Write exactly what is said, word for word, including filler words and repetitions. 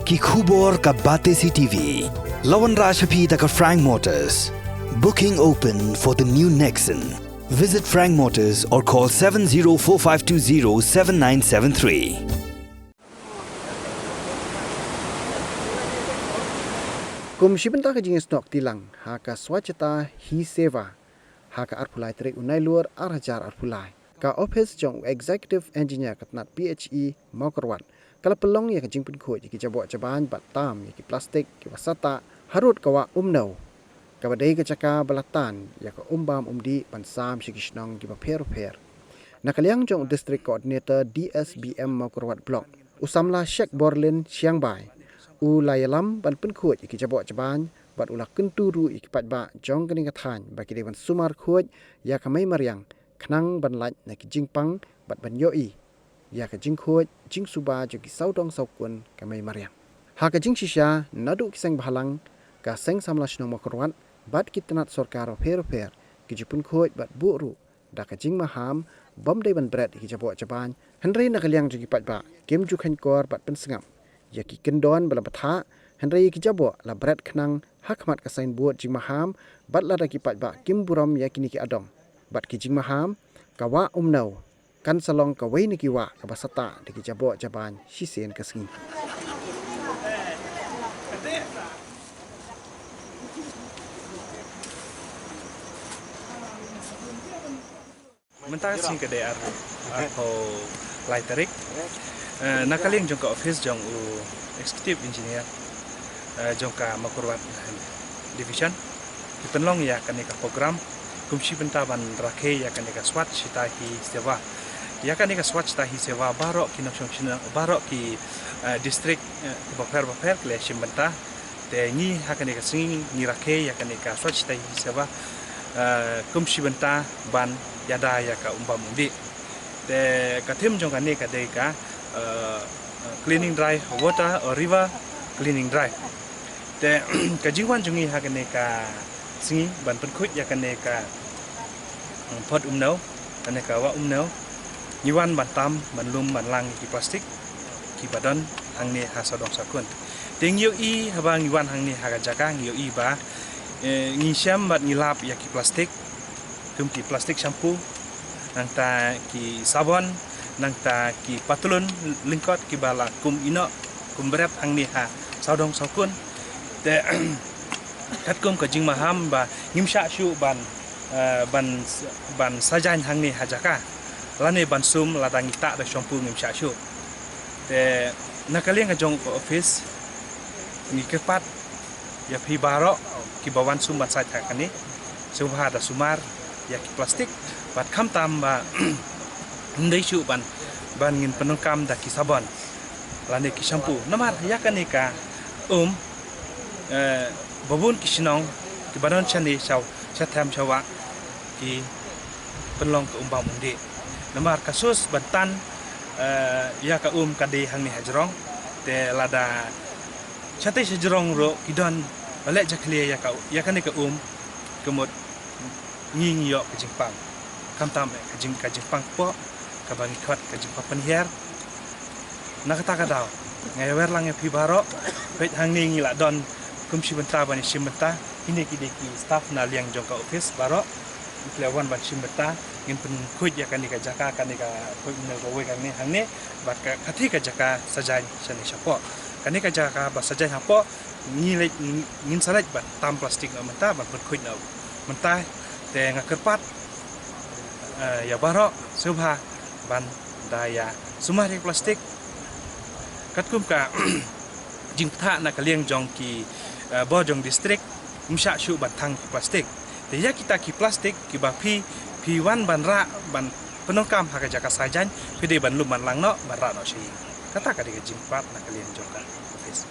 Ki khubor ka Batesi TV. La wanrah sha phi da ka Frank Motors. Booking open for the new Nexon. Visit Frank Motors or call seven zero four five two zero seven nine seven three. Kum shi bynta ka jingïasnoh kti lang ha ka Swachhata Hi Seva ha ka arphew lai tarik u Nailur ar hajar arphew lai, ka ophis jong u Executive Engineer ka tnat PHE Mawkyrwat ka la pynlong ïa ka jingpynkhuid ïa ki jaboh jabain bad tam ïa ki plastik kiba sahtah harud ka Wah Umnew, kaba dei ka jaka ba la tan ïa ka um bam um dih ban sam sha ki shnong kiba pher pher. Na ka liang jong u District Coordinator DSBM Mawkyrwat Block, u samla Sheikh Borlin Shiangbai, u la ïalam ban pynkhuid ïa ki jaboh jabain bad u la kyntu ruh ïa ki paidbah jong kane ka thaiñ ba ki dei ban sumar khuid ïa ka mei mariang khnang ban lait na ki jingpang bad ban ïohi ïa ka jingkhuid jingsuba jong ki sawdong sawkun ka mei mariang. Ha ka jingshisha, naduh ki seng bhalang, ka seng samla shnong Mawkyrwat bad ki tnat sorkar bapher bapher ki ju pynkhuid bad buh ruh da ka jingmaham bym dei ban bret ïa ki jaboh jabain, hynrei na ka liang jong ki paidbah kim ju kheiñkor bad pynsngap ïa ki kyndon ba la bthah, hynrei ïa ki jaboh la bret khnang ha khmat ka signboard jingmaham bad lada ki paidbah kim burom ïa kine ki adong bad ki jingmaham, ka Wah Umnew kan sa long kawei na ki wah kaba sahtah da ki jaboh jabain shisien ka sngi. Mynta ka sngi ka dei ar, arphew lai tarik. Eh, na ka liang jong ka office jong u Executive Engineer, eh, jong ka Mawkyrwat Division, ki pynlong ïa kane ka program kum shi bynta ban rakhe ïa kane ka Swachhata Hi Seva. Ïa kane ka Swachhata Hi Seva baroh ki nongshong shnong, baroh ki, eh, district, eh, bapher bapher ki la shim bynta. Te ngi ha kane ka sngi ngi rakhe ïa kane ka Swachhata Hi Seva, eh, kum shi bynta ban ïada ïa ka um bam um dih. Te ka theme jong kane ka dei ka, eh, cleaning drive, water or river cleaning drive. Te ka jingwan jong ngi ha kane ka sngi ban pynkhuid ïa kane ka, mm, Phot Umnew, kane ka Wah Umnew, ngi wan ban tam, ban lum, ban lang ïa ki plastik kiba don hangne ha sawdong sawkun. Te ngi ïohi haba ngi wan hangne ha ka jaka ngi ïohi ba, eh, ngi shem bad ngi lap ïa ki plastik, kum ki plastik shampoo, nangta ki sabon, nangta ki patlun lyngkot kiba la kum ïehnoh kum bret hangne ha sawdong sawkun. Te katkum ka jingmaham ba ngim shah shuh ban, eh, ban, ban sajan hangne ha jaka, lane ban sum lada ngi tah da shampoo ngim shah shuh. Te na ka liang ka jong ka office ngi kyrpad ïa phi baroh kiba wan sum ban sait ha kane, sngewbha da sumar ïa ki plastik bad khamtam ba ym dei shuh ban, ban ngin pyndonkam da ki sabon lane ki shampoo. Namar ïa kane ka um, eh, ba bun ki shnong kiba don shane shaw, sha them shaw wah ki pynlong ka um bam um dih. Namar ka source ban tan, eh, ïa ka um ka dei hangne ha jrong. Te lada shatei sha jrong ruh ki don ba leh jakhlia ïa ka, ïa kane ka um, ka mut ngi ngi ïoh ka jingpang. Khamtam eh ka jing, ka jingpang kpoh kaba ngi khot ka jingpang pynhiar. Na kata ka daw nga ïawer lang ïa phi baroh. Peit hangne ngi la don kum shi bynta ban ïashim bynta. Kine ki dei ki staff na liang jong ka office baroh. Ngi la wan ban shim bynta, ngin pynkhuid ïa kane ka jaka, kane ka khuid ne kawei kane hangne, bad ka, kata ka jaka sajan shane shapoh. Kane ka jaka ba sajan hapoh, ngi leit, ngin sa leit ban tam plastik noh mynta, ban pynkhuid noh mynta. Te nga kyrpad, eh, ïa baroh sngewbha ban da ïa sumar ïa plastik. Katkum ka jingpyntha na ka liang jong ki, eh, bor jong district, ym shah shuh ban thang ki plastik. Te ïa kita ki plastik kiba phi, phi wan ban rah, ban pyndonkam ha ka jaka sajan, phi dei ban lum ban lang noh, ban rah noh sha ïing. Kata ka dei ka jingpyntha na ka liang jong ka office.